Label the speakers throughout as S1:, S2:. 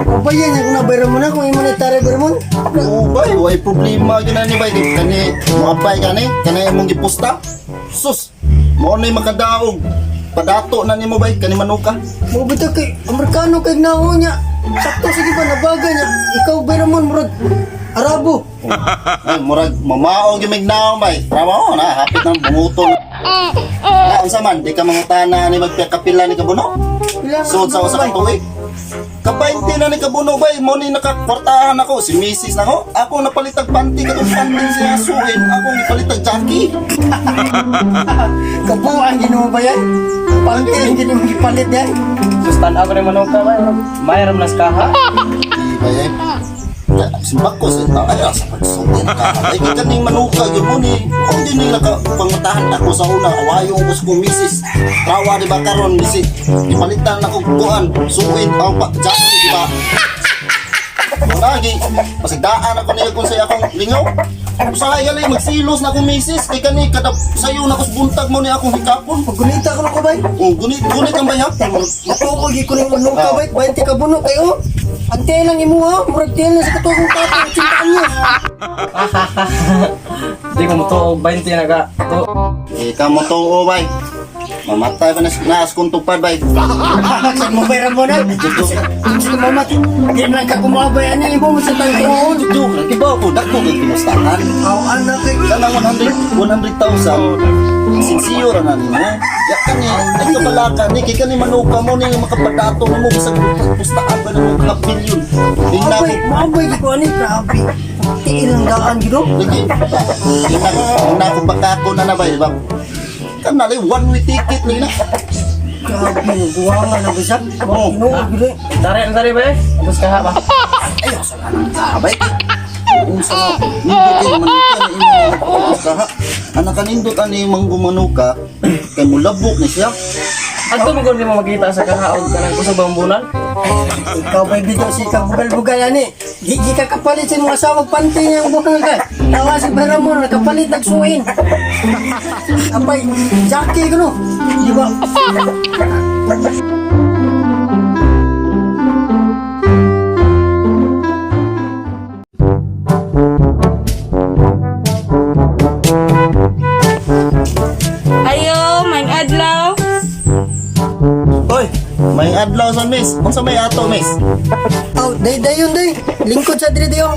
S1: Kabayan niya kung nabayran mo na kung imo na tara mo.
S2: Oo, bay, way problema gyud na ni bay. Kani moapay kani, kani imong gipusta. Sus, mao nay makadaog. Padato na nimo bay kani manuka.
S1: Mo bitaw kay Amerikano kay nao niya. Sakto sige ba nabaga niya. Ikaw bayran mo murag Arabo.
S2: Ay, murag mamao gyud mignaw bay. Trabaho na, hapit nang bunguton. Na unsa man, di ka mangutana ni magpakapila ni kabuno.
S1: Pila
S2: Suod sa usa ka tuig. Kapainti na ni kabuno bay, mo ni nakakwartahan ako si misis nako. Ako napalitag panty katong panty siya suin, ako gipalitag jackie.
S1: Kabuang Ginoo ba yan? Pangki ang Ginoo gipalit yan.
S3: Sustan ako rin manuka ba? Mayroon nas kaha.
S2: Di ba yan? Simbak ko sa tao, ay, sa pagsulti na ka. Ay, kaning manuka, yun mo ni, kung di nila ka, pangutahan ako sa una, awayo ko sa kong misis. Trawa, di ba, karon misis, ipalitan na kong kuan, suwit, ang pa, jackie, di ba? Lagi, pasigdaan ako niya kung sa akong lingaw. Usahay gali, magsilos na akong misis, kay kani, kada sayo na ko sa buntag mo ni akong hikapon.
S1: Pagunita ko na ko bay.
S2: Oh, gunit, gunit ang bayap.
S1: Matuog ko ning manuka bay, 20 ka buno kayo. Ante lang imo ha, murag tiyan lang sa katugong kapo, 80 anyos.
S3: Di ko mo to 20 na ka. To.
S2: Eh, kamo to, oh, bay. Mamatay pa na naas kong tupad, bay.
S1: Saan mo bayran mo na? Sige mama, di lang ka kumabay ani imo mo sa tangko.
S2: Oo, joke lang. Diba ako, dako kay pinustahan.
S1: Aw anak kay
S2: Kanang 100, 100,000, sinsiyo ra na nimo. Ya kani, ay kabalaka ni kay kani manuka mo ni makapadato mo sa pustaan ba nimo ka billion. Tingnan
S1: Maabay,
S2: ko.
S1: maabay ko ani grabe. Tiil ang daan gid oh.
S2: Lagi. Tingnan ko baka ko na na bay, ba. Kanali one way ticket ni na.
S1: Grabe, buwangan na bisa.
S2: Oo.
S1: Ginoo gid eh.
S3: Dari ang dari ba eh? Tapos kaha ba?
S2: Ay, asa na nang kabay. Unsa na? Nindot kay manuka ni imo kaha. Anak kanindot ani manggumanuka kay mulabok ni siya.
S3: Adto mo gud mo makita sa kaha og kanang kusog bambunan.
S1: Ikaw ba bitaw si ka bugal-bugal ani? Di di ka kapalit sa imong asawa pante niya ang buhang ka. Tawa si Bayramon nakapalit nagsuin. Apay, Jackie kuno. Di ba?
S4: Ayo, may adlaw.
S2: Hoy, may adlaw sa miss. Unsa may ato miss?
S1: Aw, day day yun day. Lingkod sa diri dayo.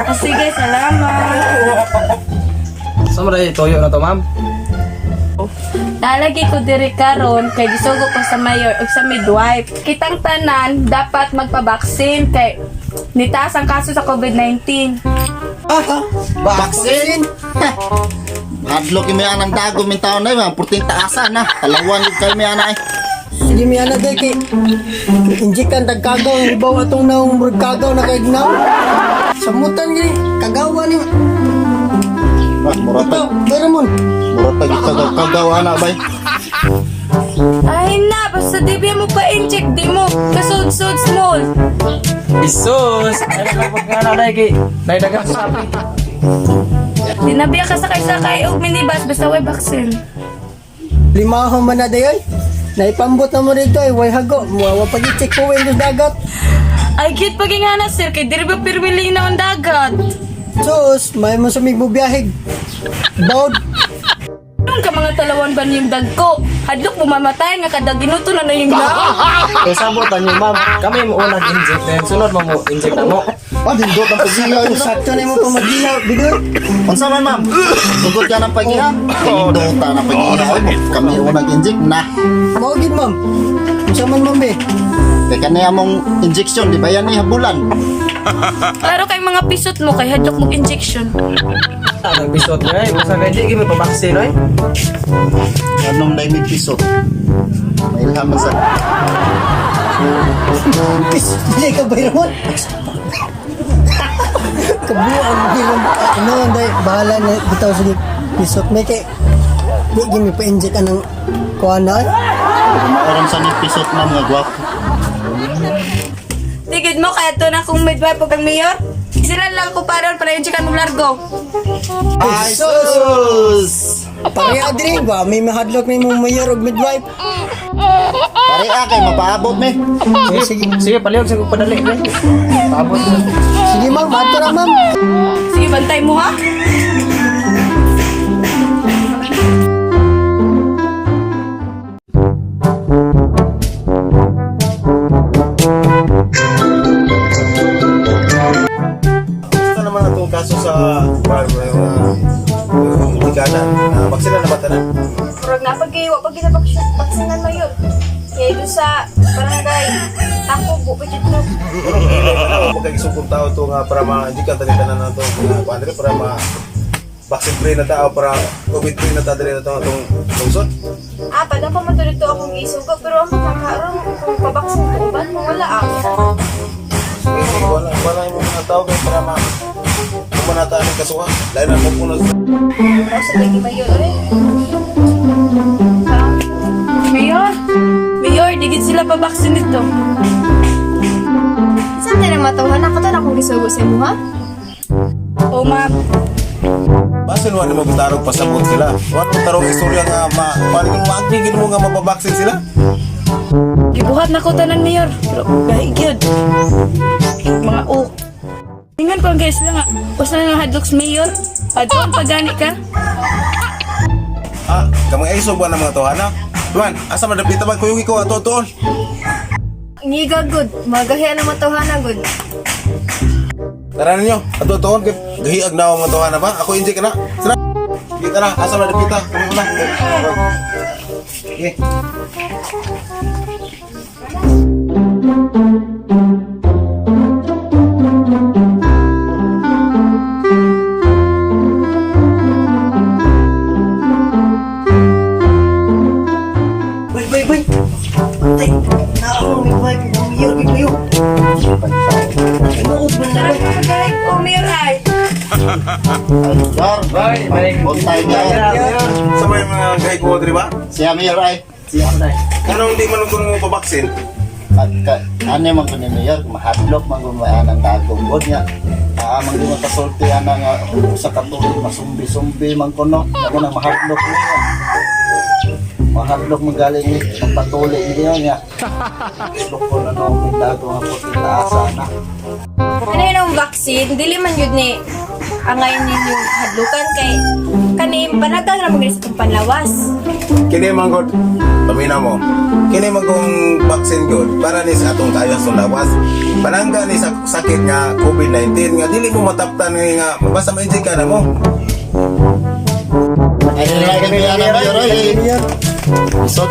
S4: Ah, sige, salamat.
S3: Sa mo dai toyo na to, ma'am.
S4: Nalagi ko diri karon kay gisugo ko sa mayor ug sa midwife. Kitang tanan dapat magpabaksin kay nitaas ang kaso sa COVID-19.
S1: Ah,
S2: Vaccine. Hadlok yung may anang dago min taon na mga purting taasan na. Talawan yung kayo may anay.
S1: Sige mi ana day kay injikan tag kagaw ang ibaw atong naong murag kagaw na kay gnaw. Samutan gini kagawa ni.
S2: Ah, mura
S1: Ikaw,
S2: pa,
S1: Bayramon.
S2: mura pa yung kagaw kagaw ana bay.
S4: Ay na, basta di ba mo pa-inject di mo kasud-sud small.
S3: Isus! Ay nagpag nga na dai kay dai dagang sabi.
S4: Dinabiya ka sakay-sakay og minibus basta way vaccine.
S1: Limaho man na dayon. Naipambot na mo rito ay way hago. Muawa pag i-check po windows dagat.
S4: Ay cute paging hana sir kay diri ba pirmili na ang dagat.
S1: Sus, may mo sa migbubiyahig. Bawd.
S4: Nung ka mga talawan ba niyong dagko? Hadlok mo mamatay nga kada ginuto na na yung naong.
S3: Kay sabotan niyo, ma'am. Kami mo unang inject then sunod mo mo inject na mo.
S2: Ah, dindot ang pagiha.
S1: Sakto na mo pamagiha, bidoy.
S2: Unsa man ma'am? Sugod ka ng pagiha? Dindota ng pagiha. Oy, kami unang inject na.
S1: Mao gid ma'am. Unsa man ma'am be?
S2: Kay kani among injection di ba yan ni habulan?
S4: Klaro kay mga pisot mo kay hadlok mo injection.
S3: Ang pisot niya eh. Basta kay di gyud mo pabaksin oy.
S2: Anong dai may pisot? Mailhaman sa
S1: Pis, dili ka bayramon. Kabuang gilong ano day bahala na bitaw sige pisot may kay di gid mi pa-inject anang kuan na.
S2: Maoram sa ni pisot ma'am nga gwapo.
S4: Tigid mo kaya to na kung midwife o kang mayor. Sila lang ko paron para injectan mo largo.
S2: Ay, sus!
S1: Pareha diri ba may mahadlok na imong mayor ug midwife.
S2: Pareha kay mapaabot mi.
S1: Sige, sige.
S3: Sige, palihog sa kong padali. Paabot na.
S1: Sige ma'am, ato ra ma'am.
S4: Sige, bantay mo ha.
S5: Gusto naman atong kaso sa Indikana. Baksina na ba tanan?
S4: Murag na pag wa pag ginabaksinan mayor. Kaya doon sa barangay ako bu pa jud ko.
S5: Pero hindi na na magkagisukong tao to nga para ma-indikan tanin tanan na to mga kuan para ma vaccine free na tao para COVID free na tao diri na to atong lungsod.
S4: Ah, padang pa man to dito akong gisugo pero ang kakaroon kung pabaksin ko ba kung wala ah.
S5: Sige, sige, wala wala yung mga tao kay para ma kumanata ang kasuha. Lain na mo puno.
S4: Ako sa lagi mayor eh. Mayor, Mayor, digit sila pabaksin nito.
S6: Saan tayo nang matuhan? Ako to na akong gisugo sa imo, ha?
S4: O ma'am,
S5: Basin wa nimo gitarog pasabot sila. Wa mo tarong istorya nga ma paano kung ma-agree gid mo nga mapabaksin sila.
S4: Gibuhat na ko tanan mayor. Pero gahi gyud. Mga ok. Ingan ko ang guys nga. Basta na nga hadlok sa mayor. Padung pagani ka.
S5: Ah, kamang isog ba ng mga tohana? Duan, asa man dapita ba kuyog ikaw ato tuon?
S6: Ngiga good. Magahiya na matuhan good.
S5: Tara ninyo, ato tuon kay gahiag na ang mga tohana ba? Ako injek na. Sira. Kita na, asa man dapita? Kamo na. Okay.
S1: Bay bay bay. Patay. Na ako midwife ug mayor gid kayo. Tinuod man na bay.
S4: Pagay o mayor ay.
S2: Yor,
S3: Bye, bye.
S2: buntay Yor.
S5: Sa may mga gahi ko diri ba?
S2: Siya Mayor ay.
S5: Kanang di man ko mo pabaksin.
S2: Ano man ko ni Mayor, mahadlok man ko may anang dagong god nga. Ah, man ko kasulti ana nga sa katuig masumbi-sumbi man ko no. Ako nang mahadlok niya. Mahadlok man galing ni magpatuli niya nga. Hadlok ko na no, may dagong ako titaasa na.
S6: Ano yun ang vaccine? Dili man yun ni angay ninyo hadlukan kay kani panagang ra man sa itong panlawas.
S5: Kini man god, pamina mo. Kini man kong vaccine god para ni sa atong kaayo sa lawas. Panangga ni sa sakit nga COVID-19 nga dili mo mataptan nga basta ma-inject ka na mo.
S2: Ay, kami ana Mayor ay. Isod.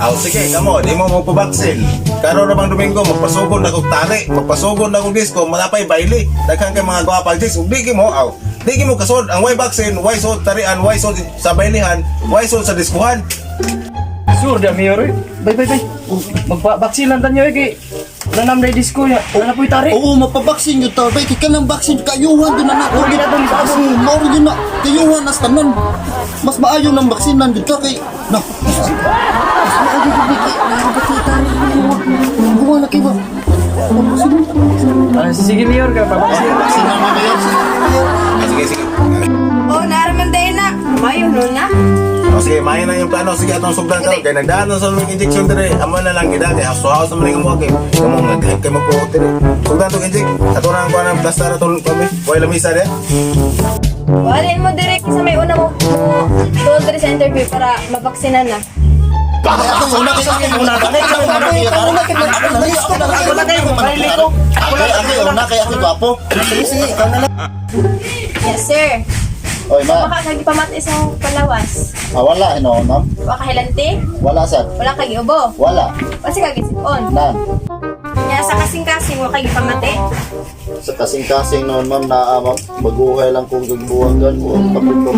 S5: Aw sige, kamo, di mo magpabaksin. Karon na bang Domingo, magpasugod na kog tali, magpasugod na kog disco, malapay baile. Daghan kay mga gwapa jis, ug di mo aw. Di mo kasod ang way vaccine, way sod tarian, way sod sa bailihan, way sod sa diskuhan.
S3: Sure da, Mayor. Eh. Bay, bay, bay. Magpa-vaccine lang tanyo eh. Kay wala naman na disco niya. Wala na po'y tari.
S2: Oo, mapabaksin yun to. Bay, kay kanang vaccine, kayuhan din na na.
S3: Huwag na itong
S2: Oo, mauro yun na. Kayuhan nas tanan. Mas maayo ng vaksinan dito kay... Na,
S1: Gumawa na kayo ba?
S3: Ah, sige, Mayor. Ka, pabaksin.
S2: vaksinan mo Mayor.
S5: Ah, sige, sige.
S4: O naraman day na.
S6: Mayo no na.
S5: O sige, maayo na yung plano. Sige, atong sugdan ka. Kay nagdaan na sa mga injection dire. Amo na lang gida kay haso-haso man ang mo kay kamo nga dahil kay magpuot dire. Sugdan tong inject. Ato na ang kuan ang plaster atong kami. Way lamisa dire.
S6: Walin mo direct sa may una mo mo tuod diri sa interview para mabaksinan na.
S2: Ay, ako una kay ako una kay ako una kay ako una kay ako una kay una kay
S3: Baile ko.
S2: Ako una kay ako gwapo.
S1: Sige sige, ikaw na lang.
S6: Yes, sir.
S2: Oy, ma.
S6: Baka kag pamati sa panlawas.
S2: Ah, wala no, ma'am.
S6: Wa ka hilanti?
S2: Wala sir.
S6: Wala kag giubo.
S2: Wala.
S6: Wa si kag gisipon.
S2: Nan.
S6: Nya sa kasing-kasing wa kag gipamati.
S2: Sa kasing-kasing noon, ma'am, na ma'am, maguhay lang kong gagbuwagan o ang kapit ko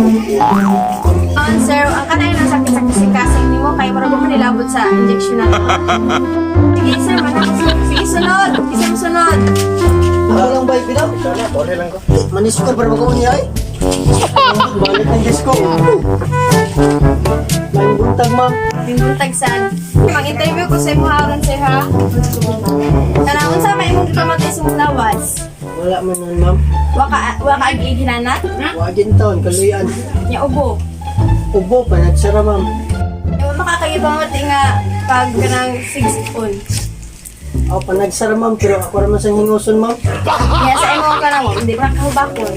S6: On sir, ang kanay ng sakit sa kasing-kasing nimo kay murag mo nilabot sa injection na. Sige sir, manako sir. Sige sunod, isa mo sunod.
S1: Ako lang bay pinaw.
S3: Tole lang ko.
S1: Manis ko para maguon niya ay. Balik ng disco. May buntag ma'am.
S6: Binuntag sad. Mag-interview ko sa imo haron sir ha. Kanang unsa may imong gipamatay sa imong lawas?
S1: Wala man nun, ma'am.
S6: Waka agi hinanat?
S1: Wa din taon, kaluyan.
S6: Nya ubo.
S1: Ubo pa, nagsara, ma'am.
S6: Wa makakayo pamati nga pag kanang 6 on.
S1: Ako pa nagsara, ma'am, pero ako raman sa hinguson, ma'am.
S6: Nya sa imo ka na mo, hindi pa kahubakon.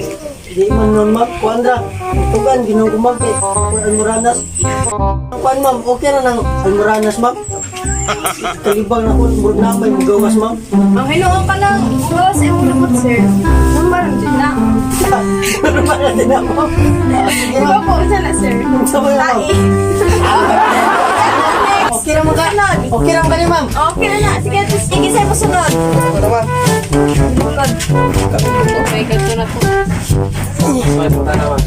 S1: Di man nun, ma'am. Kuan ra. Tugan, ginoo ko, ma'am. Kay, kuan almoranas. Kuan, ma'am, okay ra ng almoranas, ma'am. Kalibang na ko, murag na may mugawas, ma'am.
S6: Ang hinuon ka lang, gawas sa imong lubot, sir. Number jud na.
S1: Ano ba na din ako? Sige,
S6: Di ba
S1: ma'am.
S6: po unsa na, sir?
S1: Sa mga, ma'am.
S6: Tai.
S1: Okay ra man ka. Okay ra man ka ni, ma'am.
S6: Okay na na. Sige, sige sir, musunod. Sunod.
S4: Okay, kadto na ko.
S3: Ay, punta na ma'am.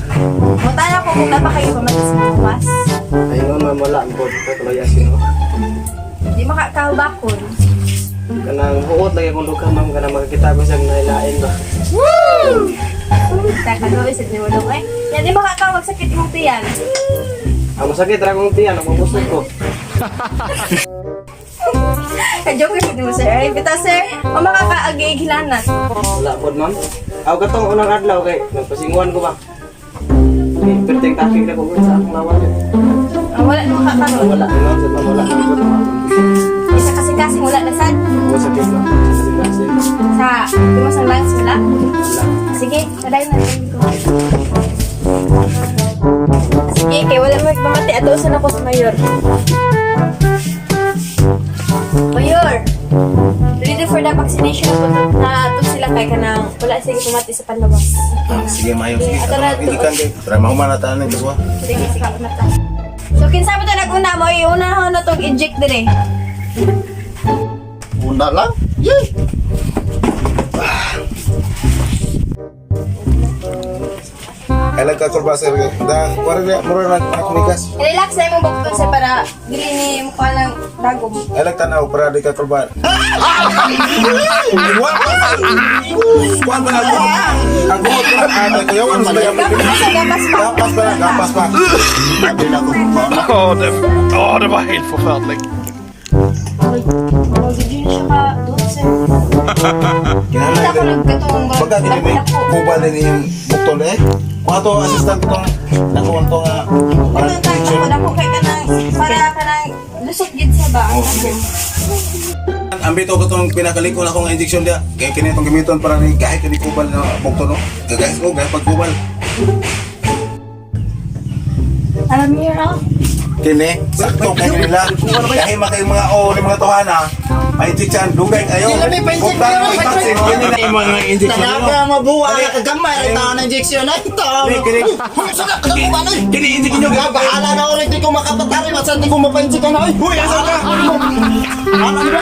S6: Munta na ko kung napakayo pamati sa bukas.
S3: Ay, ma'am, wala. Ang bod. Tuloy asin.
S6: Di makakahubakon.
S3: Kanang huot lagi akong luka, ma'am. Kanang makakita ko siyang nailain ba.
S6: Teka, gawin sa niyo dong eh. Yan, di makakawag sakit imong tiyan.
S3: Ang masakit ra akong tiyan. Ang mabusog ko.
S6: Ka-joke sa mo, sir. Ay, bitaw, sir. O makakaagig-hilanat.
S3: Wala pod, ma'am. Aw katong unang adlaw kay nagpasinguan ko ba. Okay, perteng takig na ko sa akong lawan yun.
S6: Ah, wala na makakaroon.
S3: Wala, ma'am, sa ma'am, wala. Wala, ma'am.
S6: Isa kasi kasi wala na sad.
S3: Wala sakit, ma'am. Sa kasi.
S6: Sa tumasang lungs wala.
S3: Wala.
S6: Sige, padayon na din ko. Sige, kay wala mo pamati ato sa ako sa mayor. Mayor, ready for the vaccination po to, na to sila kay kanang wala sige pamati sa panlawas.
S5: Ah, sige, mayo. Sige,
S6: Ato na,
S5: hindi kan kay. Para mahuman na tanan kaswa.
S6: Sige, sige, mata. So kinsa mo to nag-una mo, iuna na tong inject dire.
S2: Una lang. Yay!
S5: Ay nagkakulba sir. Da, kuwari na, mura na kumikas.
S6: Relax na imong bukton sa para dili ni mukha ng dagom.
S5: Ay nagtanaw para di ka kulba. Wa pa. Kuan ba ako? Ang buot ko na kuyawan sa
S6: Gapas pa, gapas pa.
S5: Gapas pa, gapas pa.
S2: Sabi na ko. Mauna.
S7: Åh, det, åh, det var helt forferdelig.
S6: Oh, gid siya ka duot sir. Kita ko nagkatong
S5: Baga gini may kubal din yung bukton eh. Kuha to assistant tong nakuha to nga.
S6: Ito tang ako dako kay kanang para kanang lusot gid siya ba.
S5: Oh, sige. Ambito ko tong pinakalikon akong injection dia. Kaya kini itong gamiton para ni kahit kini kubal na bukton no. Gagahis ko gahit pagkubal.
S6: Alam niyo ra.
S5: Kini sakto kay nila. Dahil mga mga o ni mga tohana. Ay injection dugay kayo.
S1: Di lang may pa-inject,
S5: Buktan
S1: di lang
S5: mo
S1: may
S5: vaccine kini na yung mga injection.
S2: Talaga mabuha na kagamay rin taon ng injection ay taon.
S5: Kini kini
S2: Huy, sada ka mo ba
S5: kini injection nyo.
S2: Bahala na ako rin, di ko makapatari, masan di ko mapansin ka na. Ay,
S5: Huy, asa ka?
S2: Bahala na ba?